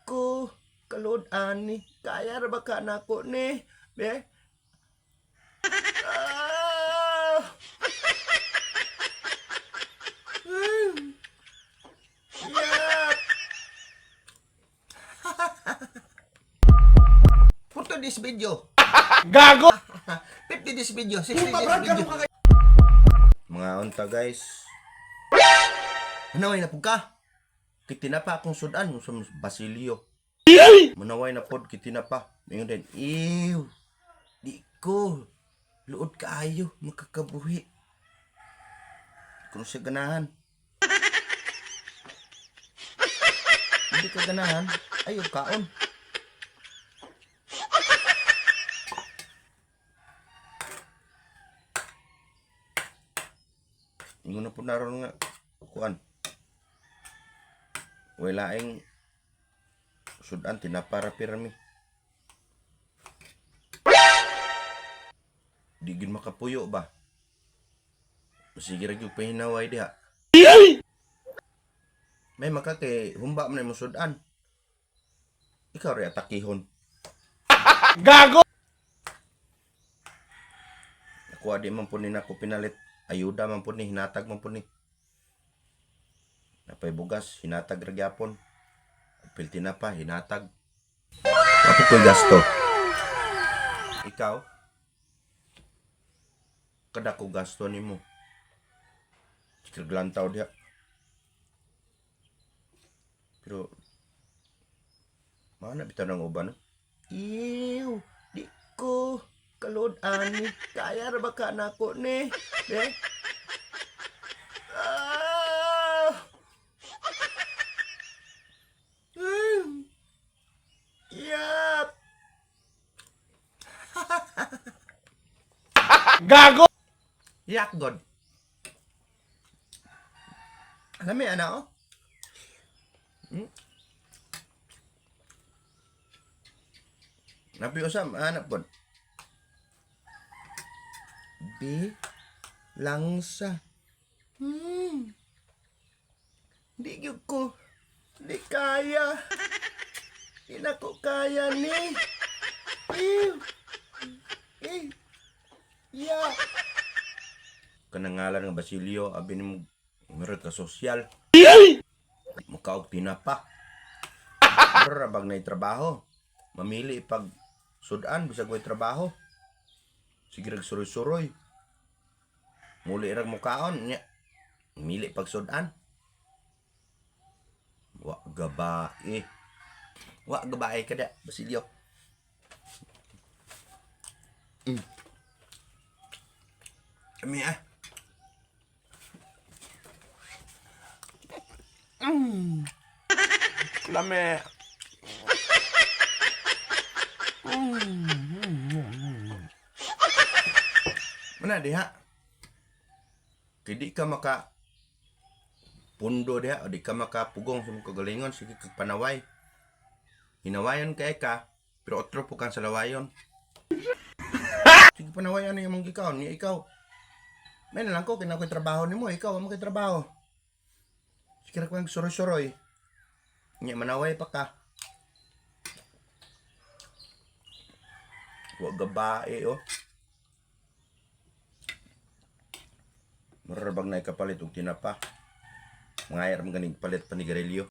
ko kalod ani. Kaya ra ba ka nako ni? Be? Ah! Yap! For this video. Gago! 50 this video, 60 this video. Mga unta, guys. Manaway na pud ka. Kitina pa akong sudan sa Basilio. Manaway na pod kitina pa. Mayon din. Ew. Di ko. Luod kaayo makakabuhi. Kung siya ganahan. Hindi ka ganahan, ayaw kaon. Ingon na po naroon nga kuan. Walaing sudan tinapara pirmi. Di gyud makapuyo ba? Sige ra gyud pahinaway diha. May maka kay humba man imong sudan. Ikaw ra atakihon. Gago! Nakuha di man po ni nako pinalit. Ayuda man po ni, hinatag man po ni. Napay bugas, hinatag ra gyapon. Pilti na pa, hinatag. Ako ko'y gasto. Ikaw? Kada ko gasto nimo. Sikaglantaw diha. Pero, mana bitaw ng uban, no? Ew, di ko kalod ani. Kaya ra ba ka nako ni? Be? Ah! Yap! Gago! Yak god. Alam mo ana oh. Napi usam anak pod. B langsa. Di gyud ko. Di kaya. Di na ko kaya ni. Ew. Eh. Yeah. Kanangalan nga Basilio, abi nimo meron ka sosyal. Mukaog tinapa. Pero bag na trabaho. Mamili pag sudan bisag way trabaho. Sige rag suroy-suroy. Muli rag mukaon nya. Mili pag sudan. Wa gabae. Wa gabae kada Basilio. Kami ah. Lame. Mana diha? Kay di ka maka pundo diha o di ka makapugong sa imong kagalingon, sige kag panaway. Hinawayon kay ka, pero otro po kang salawayon. Sige panawayan ni imong gikaon ni ikaw. May na lang ko kay na ako'y trabaho nimo, ikaw wa mo kay trabaho. Sige ra ko ang suroy-suroy. Nya manaway pa ka. Wa gabae oh. Marabag na ikapalit og tinapa. Mga ayar man ganing palit panigarilyo.